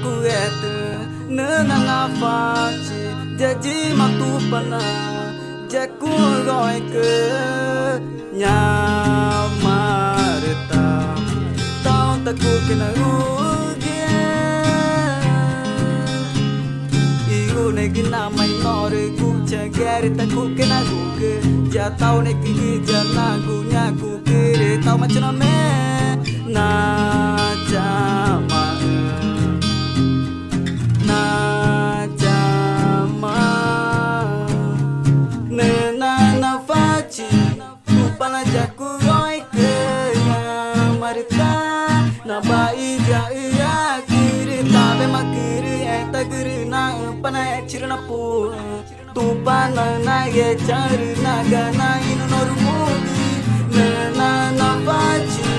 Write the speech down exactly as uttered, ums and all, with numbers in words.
cuetüma nüxü̃ nanaxwa̱xe ya yima Tupana ya cuxü̃ onguẽcü. Ñoma rü ta tau tacuquenaxü̃gü i ngunexü̃ namaã i norü guxchaxü̃gü erü tacuquenaxü̃gü ya taunecügü ya nagu ñacuqui rü taxuma chuname na chamaxü̃ na chama nüxü̃ nanaxwa̱xe Tupana ya cuxü̃ onguẽcü. Ñoma rü ta nawa iyaxü̃ i acü rü tawemaãcü rü etagürü naxü̃ panaexẽchirü napuxü̃ Tupanaxü̃ nagechaxü̃ rü naga naxĩnü norü mugü. Nüxü̃ nanaxwa̱xe